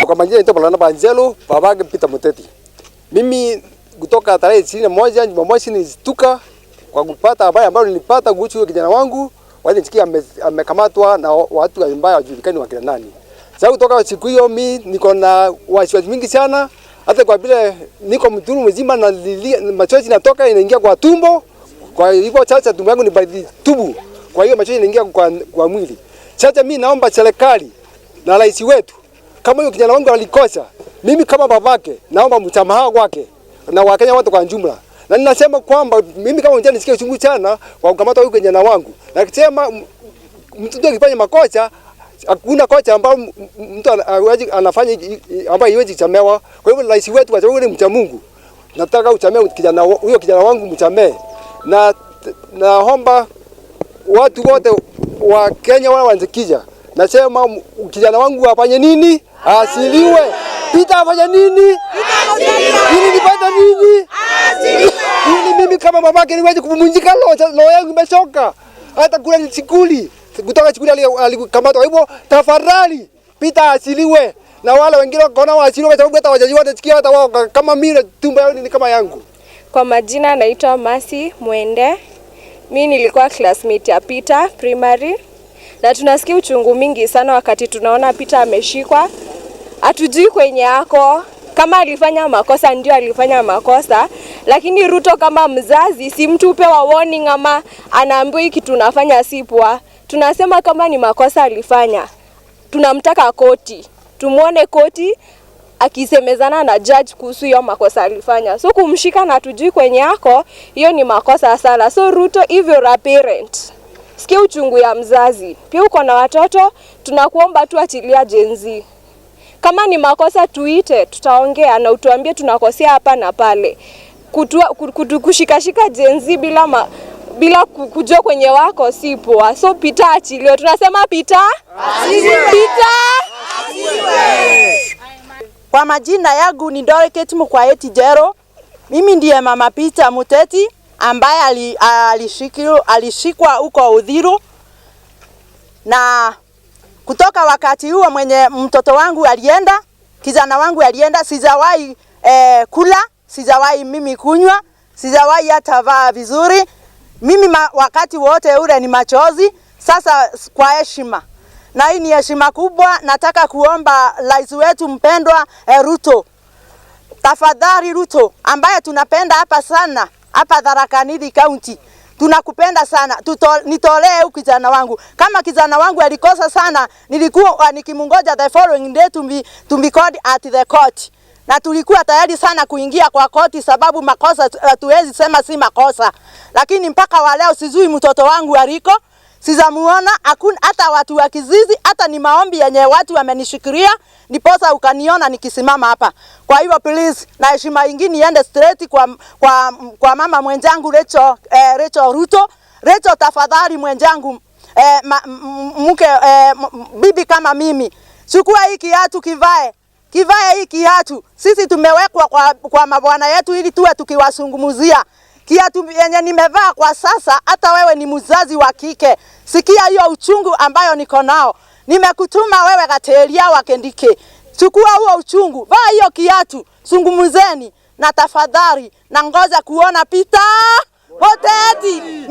Kwa majina naitwa Balana Banjelo, babake Peter Muteti. Mimi kutoka tarehe 21 Jumamosi nilishtuka kwa kupata habari ambayo nilipata kuhusu huyo kijana wangu, walinisikia amekamatwa na watu ambao hawajulikani wakina nani. Sasa kutoka siku hiyo mi niko na wasiwasi mingi sana, hata kwa vile niko mtu mzima na machozi natoka inaingia kwa tumbo. Kwa hivyo sasa tumbo yangu ni baridi tubu. Kwa hiyo machozi inaingia kwa mwili. Sasa mi naomba serikali na rais wetu, kama huyo kijana wangu alikosa, mimi kama babake naomba msamaha kwake na Wakenya wote kwa jumla. Na ninasema kwamba mimi kama mjane nisikie uchungu sana kwa kukamata huyu kijana wangu. Na kisema mtu akifanya makosa, hakuna kosa ambao mtu anafanya ambayo haiwezi kusamehewa. Kwa hivyo rais wetu, kwa sababu ni mcha Mungu, nataka usamehe kijana huyo kijana wangu, msamehe. Na naomba watu wote wa Kenya wale wanasikiza, nasema kijana wangu afanye nini? Asiliwe. Peter afanye nini? Ili nipate nini? Ili mimi kama babake niweze kupumzika roho yangu imechoka. Hata kula ni sikuli. Kutoka sikuli alikamatwa. Kwa hivyo tafadhali Peter asiliwe. Na wale wengine wakaona waasiliwe kwa sababu hata wazazi watasikia hata wao kama mimi tumbo yao ni kama yangu. Kwa majina naitwa Masi Mwende. Mi nilikuwa classmate ya Peter primary, na tunasikia uchungu mingi sana wakati tunaona Peter ameshikwa, hatujui kwenye ako. Kama alifanya makosa, ndio alifanya makosa, lakini Ruto kama mzazi si mtu upewa warning ama anaambiwa hiki tunafanya si poa. Tunasema kama ni makosa alifanya, tunamtaka koti, tumuone koti akisemezana na judge kuhusu hiyo makosa alifanya. So kumshika na tujui kwenye yako, hiyo ni makosa sana. So Ruto, if you're a parent, sikia uchungu ya mzazi. Pia uko na watoto, tunakuomba tu achilia Gen Z. Kama ni makosa tuite, tutaongea na utuambie tunakosea hapa na pale. Kushikashika Gen Z bila kujua kwenye wako si poa. So Peter achiliwe. Tunasema Peter achiliwe. Peter. Kwa majina yangu ni Dorothy Mukwaeti Jero. Mimi ndiye mama Peter Muteti ambaye alishikwa huko Uthiru, na kutoka wakati huo mwenye mtoto wangu alienda, kijana wangu alienda, sijawahi kula, sijawahi mimi kunywa, sijawahi hata vaa vizuri. Mimi wakati wote ule ni machozi. Sasa kwa heshima, na hii ni heshima kubwa, nataka kuomba rais wetu mpendwa Ruto, tafadhali Ruto, ambaye tunapenda hapa sana hapa Tharaka Nithi County, tunakupenda sana. Nitolee huyu kijana wangu. Kama kijana wangu alikosa sana, nilikuwa nikimungoja the following day to be called at the court, na tulikuwa tayari sana kuingia kwa koti, sababu makosa hatuwezi sema si makosa, lakini mpaka wa leo sijui mtoto wangu aliko, sijamuona. Hakuna hata watu wa kizizi, hata ni maombi yenye watu wamenishikilia ndiposa ukaniona nikisimama hapa. Kwa hivyo please, na heshima ingine iende straight kwa mama mwenzangu Rachel Ruto. Rachel, tafadhali mwenzangu, mke bibi kama mimi, chukua hii kiatu kivae. Kivae hii kiatu. Sisi tumewekwa kwa mabwana yetu ili tuwe tukiwazungumzia. Kiatu yenye nimevaa kwa sasa, hata wewe ni mzazi wa kike, sikia hiyo uchungu ambayo niko nao. Nimekutuma wewe Gatelia wa Kindiki, chukua huo uchungu, vaa hiyo kiatu, zungumzeni na tafadhali, na ngoja kuona Peter Muteti.